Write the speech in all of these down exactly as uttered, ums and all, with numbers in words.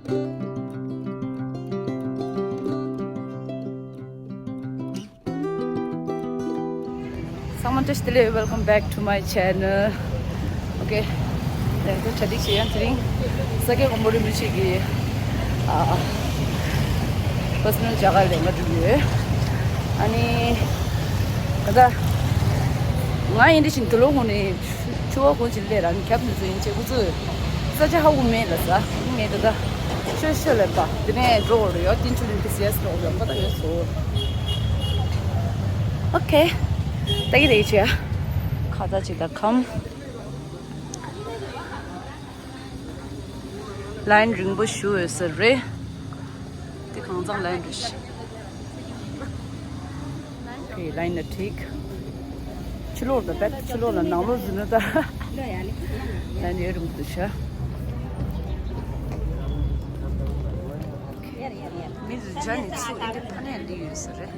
ཚང་མ་བཀྲ་ཤིས་བདེ་ལེགས། Welcome back to my channel. Okay. ད་ལྟ་གྲ་སྒྲིག་བྱེད་ཡང་དེ་རིང་ས་སྐྱ་མགོན་པོ་རིན་པོ་ཆེ་གི་ཨ་པར་སོ་ནལ་མཇལ་ཁ་ལེན་ག་འགྲོ་གི་ཡོད། ཨ་ནི་ད་ལྟ་ང་ཡིན་འདི་བཞིན་དུ་ལོ་ཧོ་ནས། ཆུ་བ་གོན་ཅིག་ལས་རང་ཁྱབ་ནས་ཚོ་ཡིན་ཆེ་ཁུ་ཚོས་ས་ཆ་ཧ་གོ་མེད་ལ་ས་ངས་ད་ལྟ་ཤོད་ཤོད་ལེན་པ་དེ་ནས་འགྲོ་བར་ཡོད། ཏིན་ཆུ་ལིན་ཏི་སི་ཡེས་འགྲོ་བར་ཡོད་པ་ད་ཡོད་སོ། ཨོ་ཁེ། ད་གི་རེད་ཆེ། ཁ་ད་ཅིག་ད་ཁམ། ལ་ཡིན་རིང་པོ་ཞུ་འོས་ཟེར་རེད། དེ་གང་ཚང་ལ་ཡིན་རེད་ཤི། ཨོ་ཁེ། ལ་ཡིན་ན་འགྲིག་ཕྱི་ལོགས་ལ་བེད་ཕྱི་ལོགས་ལ་ནང་ལོགས་ཟིན་ན་ད། ལ་ཡིན་ཡོད་རུང་འདུག་ཤ། མི་ཟིན་ཆ་ནི་ཚུགས་ཨེ་འདི་ཕ་ནས་འདི་ཡོད་ཟེར་རེད།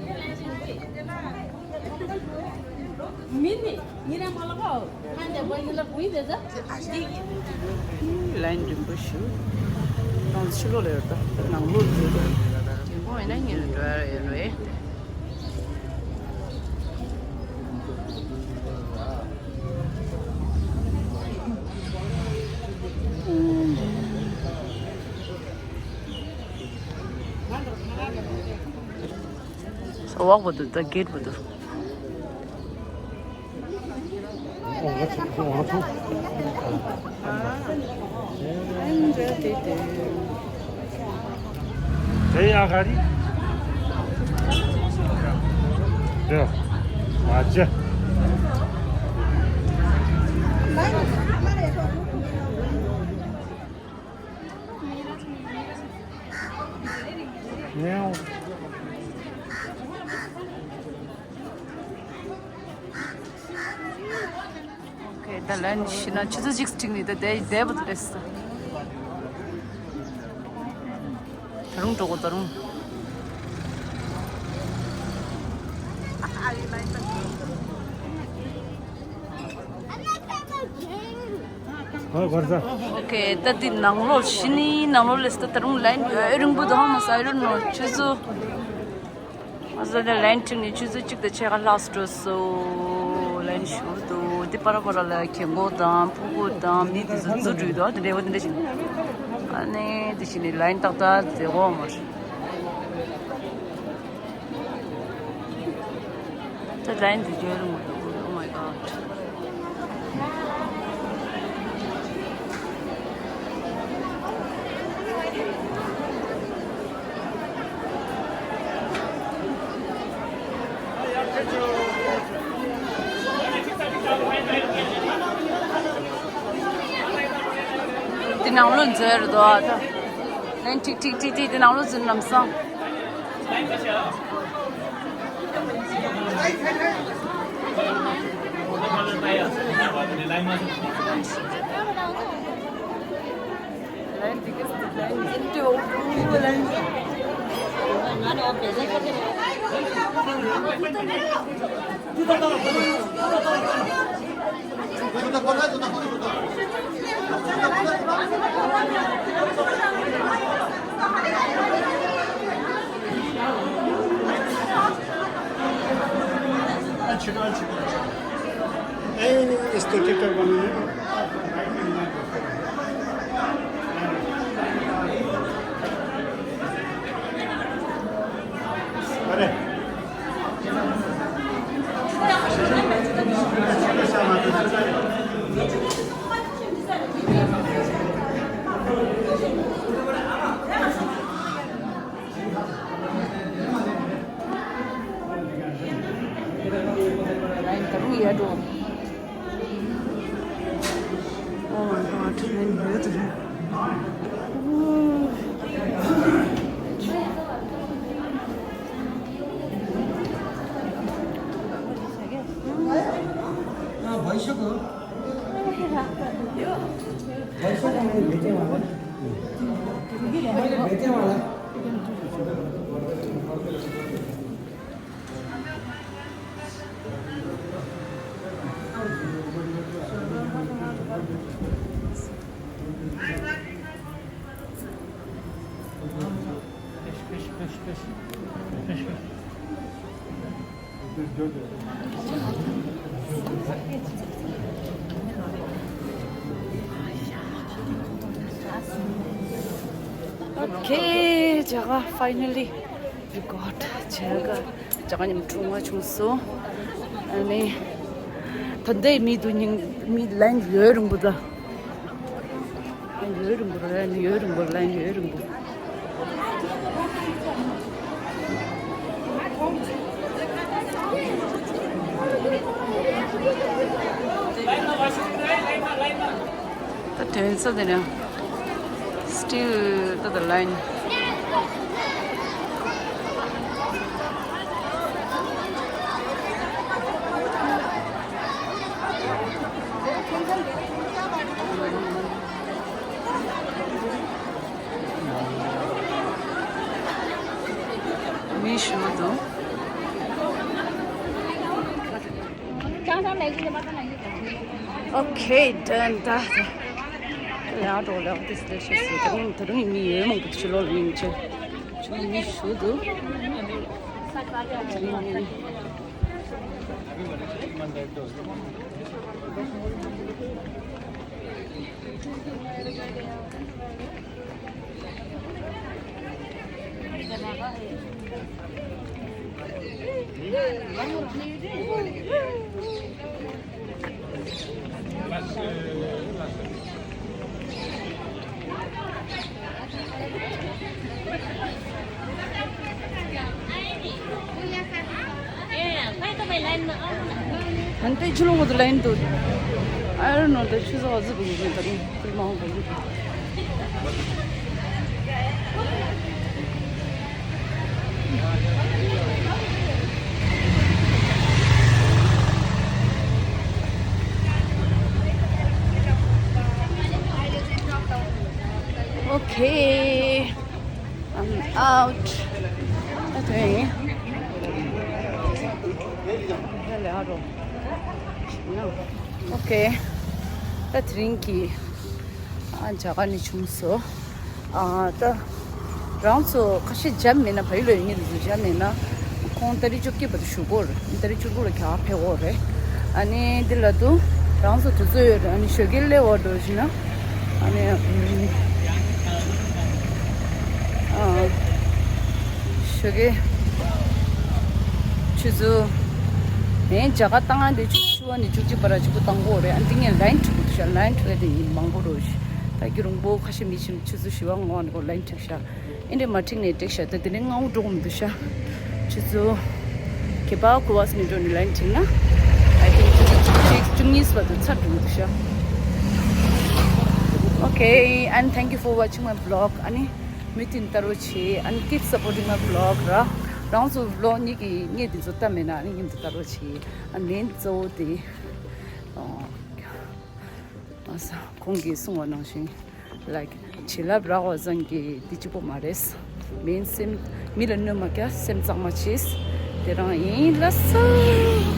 མི་ནི། ལ་ཡིན་རིང་པོ་ཞིག་ཁོང་ཕྱི་ལོགས་ལ་ཡོད་ད། ནང་ལོགས་ལ་ཡོད་ད། རྒན་གོག་ཡིན་ན་ཉིན་རེ་འགྲོ་ཡ་ཡོད་རེད། ས་འོག་པོ་འདུག་ད་གེད་པོ་འདུག་དེ་ཡ་ག་རེ། དེ་མ་བྱེད། ངའི། ཨོ་ཁེ། ད་ལན་ཤི་ན་ཆུ་ཚོད་གཅིག་ཁྲིག་ནི་ད་དེ་དེ་བུ་ཏེ་ས། ད་རུང་འགྲོ་གོ་ད་རུང་། ཨོ་ཁེ། ད་འདི་ནང་ལོགས་ཤི་ནི་ནང་ལོགས་ལས་ད་ད་རུང་ལན་ཡོད་རིང་པོ་དུ་ཧང་མ་ས་ཡོད་ནོ་ཆུ་ཚོད། ང་ཚོ་ནས་ལན་ཁྲིད་ནས་ཆུ་ཚོད་གཅིག་དང་ཕྱེད་ཀ་ལྷག་འགྲོ་སོང་། ལན་ཞུ་འདུག་འདི་པ་ར་པ་ར་ལ་གྱེན་གོག་དང་ཕྲུ་གུ་དང་མི་དེ་ཚོ་འཛུལ་འགྲོ་ཡི་འདུག་དེ་འདྲ་བོ་དེ་འདྲ་བྱས་ནས། ཨ་ནི་དེ་བཞིན་ནས་ལན་ཏག་ཏག་མཛད་དགོས་མ་རེད། ད་ལན་འདི་བརྗོད་རུང་མ་འདུག Oh my God. དེ་ནང་ལོ་འཛོལ་རེད་དོ། ཨ་ད། ལན་ཁྲིག་ཁྲིག་ཁྲིག་ཁྲིག་དེ་ནང་ལོ་འཛུལ་ལམ་སང་། Esto que está bueno. ད་རུང་ཡར་འགྲོ། Okay, Jaga, finally we got Jaga. Jaga ཉིན་གྲོང་བ་བྱུང་སོང་། ཨ་ནི་ད་ལྟའི་མི་འདུག་ཉིན་མི་ལན་ཡོད་རུང་བུ་ད། ཡོད་རུང་བུ་རེད། ཡོད་རུང་བུ་ལན་ཡོད་རུང་བུ། ད་དོན་ས་དེ་ནས་still ད་the line། མི་ཞུ་དུ། Okay, done. ད་ལ་འགྲོ་ལ་དེ་སི་ལེ་ཤེས་སུ་ད་རུང་ད་རུང་མི་ཡོད་མང་པོ་ཕྱི་ལོགས་ལ་མི་ཆེ། ཕྱི་ལོགས་མི་ཞུ་འདུག་ཨན་ཏེ་ཆུ་ལོང་གི་ལན་དུ། I don't know, the shoes are also good, but it's pretty long. Okay, I'm out. Okay. Okay. ད་དེ་རིང་གི་ཨ་ཇ་ག་ནི་བྱུང་སོ། ཨ་ད་རང་ཚོ་ཁ་ཤས་འཇམ་མིན་ན་བལ་ཡུལ་ལ་ཡོད་མཁན་དེ་ཚོ་འཇམ་མིན་ན་ཁོང་ཏ་རིག་བཅུ་གཅིག་བར་དུ་བཞུགས་དགོས་རེད། ཏ་རིག་བཅུ་དགུ་ལ་ག་ཕེབས་དགོས་རེད། ཨ་ནི་འདི་ལ་དུ་རང་ཚོ་དུས་ཚོད་ཡོད་རེད། ཨ་ནི་ཞོགས་ཀས་སླེབས་འོག་འགྲོ་བཞིན་ན་ཨ་ནི་ཨ་ཞོགས་ཀས་ཆུ་ཚོད་ཨེ་ཇ་ག་བཏང་ཨ་འདི་ཆུ་ཚོད་བཅུ་པ་ནས་བཅུ་གཅིག་བར་ཆུ་ཚོད་བཏང་དགོས་རེད། ཨ་འདི་ངས་ལན་འཁྲི་དགོས་འདུག་ཤག་ལན་འཁྲི་ལ་དེ་ཡིན་མང་པོ་རེད། ད་རྒྱུན་རིང་པོ་ཁ་ཤས་མི་ཤེས། ཆུ་ཚོད་བཞི་པ་ལྔ་པ་ནས་ལན་འཁྲི་ཤག་ཨེ་འདྲས་མ་འཁྲིག་ནས་འགྲིག་ཤག་ད་དེ་ནས་ལྔ་པོ་འགྲོ་གི་མི་འདུག་ཤག་ཆུ་ཚོད་ཁེ་པ་ཁུ་བ་སི་ནས་འགྲོ་ནས་ལན་འཁྲི་ན་ཨའི་ཐིང་ཆུ་ཚོད་བཅུ་གཅིག་བཅུ་གཉིས་བར་དུ་ཚར་འགྲོ་གི་འདུག་ཤག Okay, and thank you for watching my vlog. ཨ་ནི་མུ་མཐུད་ལྟ་རོགས་བྱེད། ཨ་ནི་keep supporting my vlog ར། རང་ཚོ་vlog གཉིས་ཀྱི་ངས་འདི་ཚོ་ལྟ་མེད་ན་ཨ་ནི་མཉམ་དུ་ལྟ་རོགས་བྱེད། ཨ་ནི་གཙོ་བོ་དེ་ཨ་ས་ཁོང་གིས་གསུངས་པ་ནང་བཞིན་like བྱིན་རླབས་རག་པ་ཙམ་གྱིས་འདི་གཅིག་པོ་མ་རེད། མིའི་སེམས་མི་ལ་གནོད་མ་རྒྱག་སེམས་གཙང་མ་བྱེད། དེ་རང་ཡིན་ལ་སོ།